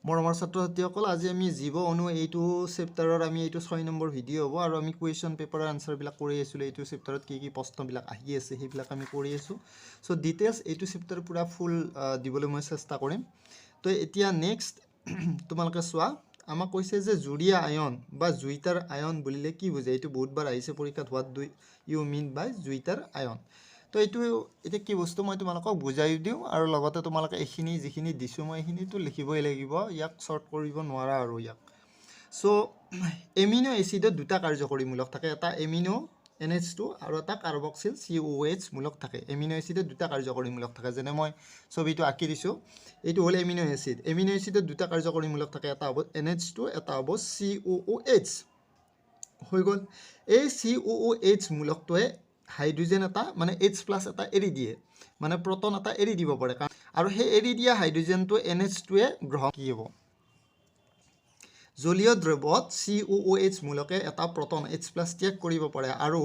মৰমৰ ছাত্ৰ ছাত্ৰীসকল, আজি আমি জীৱ অণু এইটো চেপ্টাৰৰ আমি এইটো 6 নম্বৰ ভিডিঅ' হ'ব আৰু আমি কুৱেশ্যন পেপাৰৰ আনচাৰবিলাক কৰি আছিলোঁ। এইটো চেপ্টাৰত কি কি প্ৰশ্নবিলাক আহি আছে, সেইবিলাক আমি কৰি আছোঁ। চ' ডিটেইলছ এইটো চেপ্টাৰ পূৰা ফুল দিবলৈ মই চেষ্টা কৰিম। তো এতিয়া নেক্সট তোমালোকে চোৱা, আমাক কৈছে যে জুৰীয়া আয়ন বা জুইটাৰ আয়ন বুলিলে কি বুজায়? এইটো বহুতবাৰ আহিছে পৰীক্ষাত। What do you mean by zwitter ion? তো এইটো এতিয়া কি বস্তু, মই তোমালোকক বুজাই দিওঁ আৰু লগতে তোমালোকে এইখিনি যিখিনি দিছোঁ মই, এইখিনিতো লিখিবই লাগিব, ইয়াক শ্বৰ্ট কৰিব নোৱাৰা আৰু ইয়াক। চ' এমিনো এচিডত দুটা কাৰ্যকৰী মূলক থাকে, এটা এমিনো NH2 আৰু এটা কাৰ্বক্সিল COH মূলক থাকে। এমিনো এচিডত দুটা কাৰ্যকৰী মূলক থাকে, যেনে মই ছবিটো আঁকি দিছোঁ। এইটো হ'ল এমিনো এচিড। এমিনো এচিডত দুটা কাৰ্যকৰী মূলক থাকে, এটা হ'ব NH2, এটা হ'ব COOH। হৈ গ'ল। এই COOH মূলকটোৱে হাইড্ৰজেন এটা, মানে H+ এটা এৰি দিয়ে, মানে প্ৰটন এটা এৰি দিব পাৰে আৰু সেই এৰি দিয়া হাইড্ৰজেনটো NH2ৱে গ্ৰহণ কি হ'ব? জলীয় দ্ৰৱত COOH মূলকে এটা প্ৰটন H+ ত্যাগ কৰিব পাৰে আৰু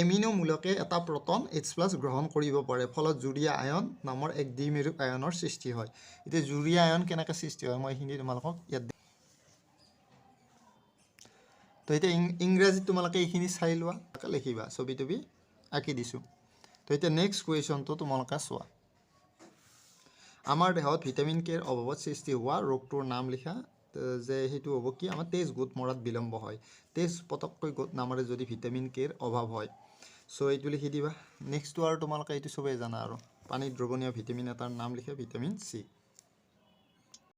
এমিনো মূলকে এটা প্ৰটন H+ গ্ৰহণ কৰিব পাৰে। ফলত জুৰীয়া আয়ন নামৰ এক দ্বিমেৰুক আয়নৰ সৃষ্টি হয়। এতিয়া জুৰীয়া আয়ন কেনেকৈ সৃষ্টি হয়, মই এইখিনি তোমালোকক ইয়াত। তো এতিয়া ইংৰাজীত তোমালোকে এইখিনি চাই লোৱা, লিখিবা, ছবি তবি আঁকি দিছোঁ। তো এতিয়া নেক্সট কুৱেশ্যনটো তোমালোকে চোৱা। আমাৰ দেহত ভিটামিন কেৰ অভাৱত সৃষ্টি হোৱা ৰোগটোৰ নাম লিখা। যে সেইটো হ'ব কি? আমাৰ তেজ গোট মৰাত বিলম্ব হয়। তেজ পটককৈ গোট নামাৰে যদি ভিটামিন কেৰ অভাৱ হয়। চ' এইটো লিখি দিবা। নেক্সটটো আৰু তোমালোকে এইটো চবেই জানা আৰু, পানীত দ্ৰৱণীয় ভিটামিন এটাৰ নাম লিখা, ভিটামিন চি।